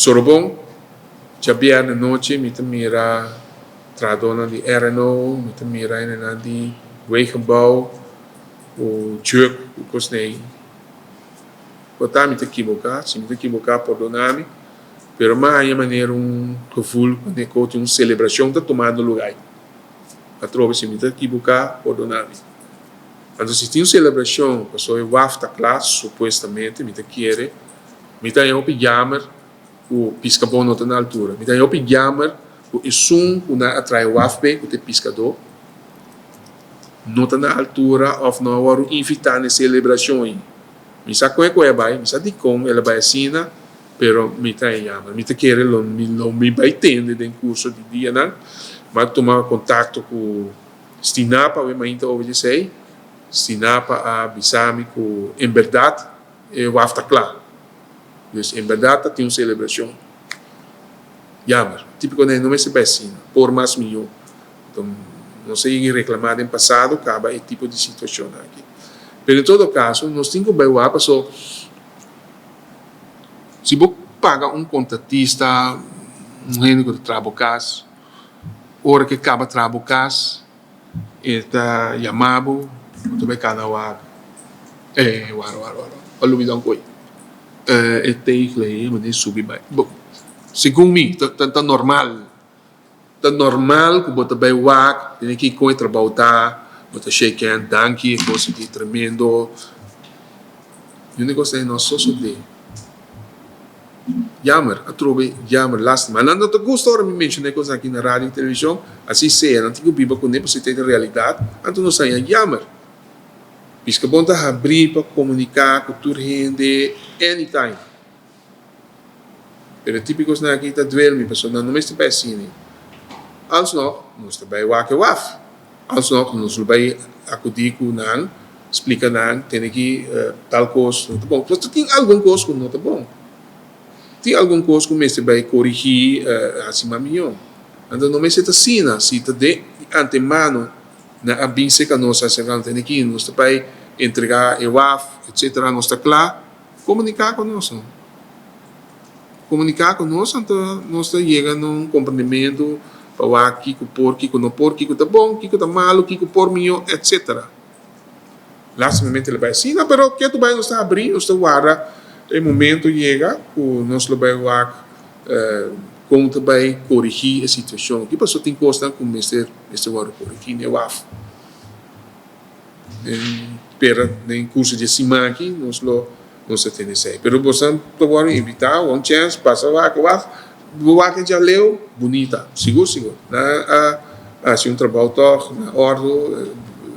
Sorobon, djabièrnè nochi mi ta mira trahadónan di RNO, mi ta mira hendenan di Wegenbouw ku jùk ku kosnan. Por ta mi ta kiboká, si mi ta kiboká pordoná mi, pero mi a haña manera un gevoel ku ku tin un selebrashon ta tumando lugá. Atrobe, si mi ta kiboká, pordoná mi. Anto si tin un selebrashon, pasobra e waf ta kla, supuestamente, mi ta kere, mi ta haña hopi jammer ku Piskabon no ta na altura. Mi ta haña hopi jammer ku esun ku nan a trae waf p'e, ku ta e piskadó, no ta na altura òf no a wòrdu invitá na e selebrashon ei. Mi sa kon e ku e a bai, mi sa dikon el a bai asina, pero mi ta haña jammer. Mi ta kere lo mi bai tende den kurso di dianan. Mi a tuma kontakto ku Stinapa awe mainta over di esei. Stinapa a bisa mi ku en bèrdat e waf ta kla. Dus en bèrdat ta tin un selebrashon. Jammer. Típiko no mester bai asina. Por mas mihó. Anto, nos a yega reklamá den pasado kaba e tipo di situashon aki. Pero en todo kaso, nos tin ku bai wak paso si bo paga un kontratista, un hende ku ta traha bo kas, ora ku e kaba traha bo kas, e ta yama bo, bo ta bai kana wak. Wara, wara, wara. A lubidá un kos. E tegel ei manera subi bai. Bo, segun mi, ta normal. Ta normal ku bo ta bai wak, tene ki kon e trabou ta, bo ta shake hand, danki, e kos aki tremendo. E úniko kos ei no a sosodé. Jammer, atrobe jammer, lástima. Nan no ta gusta ora mi menshoná e kos aki na radio i televishon, así sea, nan tin ku biba kuné pasobra ta e realidat, anto nos haña jammer. Piskabon ta habrí pa komuniká ku tur hende anytime. Pero e tipo kosnan aki ta duel mi pasobra nan no mester bai asina. Alsnog, nos ta bai wak e waf. Alsnog, nos lo bai akudí ku nan, splika nan, tene ki tal kos no ta bon. Pasobra tin algun kos ku no ta bon. Tin algun kos ku mester bai korigí, hasi mas mihó. Anto no mester ta asina, si ta de antemano nan a bin serka nos a tene ki nos ta bai entregá e waf, etcetera, nos ta kla, komuniká ku nos. Komuniká ku nos, anto nos ta yega na un komprendimentu pa wak kiko por, kiko no por, kiko ta bon, kiko ta malu, kiko por mihó, etcetera. Lástimamente lo bai asina, pero ketu bai nos ta habrí, nos ta warda e momento yega ku nos lo bai wak kon ta bai korigí e situashon. Ki pasobra tin kosnan ku mester wòrdu korigí den e waf. Den pera den kurso di e siman aki nos lo nos ta tene esei. Pero boso ta wòrdu invitá, un chèns, pasa wak e waf, bo wak e djaleu, bunita, sigur sigur. Nan a hasi un trabou tòg na òrdu,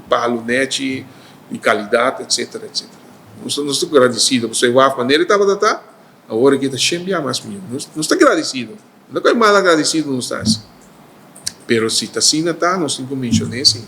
palu nèchi, di kalidat, etcetera, etcetera. Nos ta gradisido pasobra e waf manera e tabata ta, awor aki ta shen bia mas mihó. Nos ta gradisido. No ku e mal agradisido nos ta hasi. Pero si ta asina ta, nos tin ku menshon'é si.